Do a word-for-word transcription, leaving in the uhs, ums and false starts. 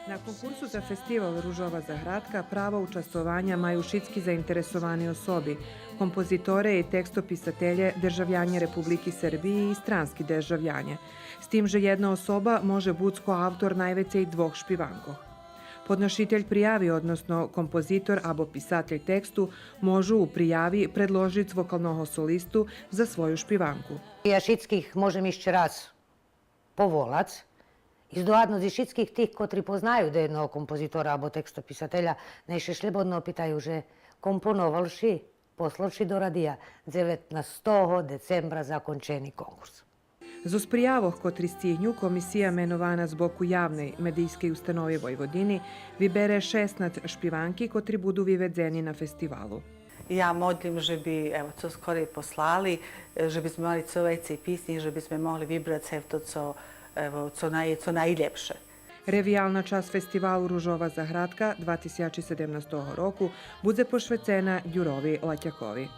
На конкурсу за фестивал Ружова заградка право участвованя маю шицки заинтересовани особи, композиторе и текстописателє, державлянє Републики Сербиї и странски державлянє, з тим же єдна особа може буц коавтор найвецей двох шпиванкох. Подношитель прияви, односно композитор або писатель тексту, можу у прияви предложиц вокалного солисту за свою шпиванку. Я шицких можем ище раз поволац и здогаднуц шицких тих котри познаю до єдного композитора або текстописателя, най ше шлєбодно опитаю же компоновал ши, послал ши до радия. Дзеветнастого децембра закончени конкурс. Зоз приявох котри стигню, комисия менована з боку Явней медийскей установи Войводини вибере шеснац шпиванки котри буду виведзени на фестивалу. Я модлїм же би, ево, цо скорей послали, е, же бизме мали цо вецей писнї, же бизме могли вибрац, ево, то цо, ево, цо най-, цо найлєпше. Ревиялна часц фестивалу Ружова заградка два тисячи седемнастого року будзе пошвецена Дюрови Латякови.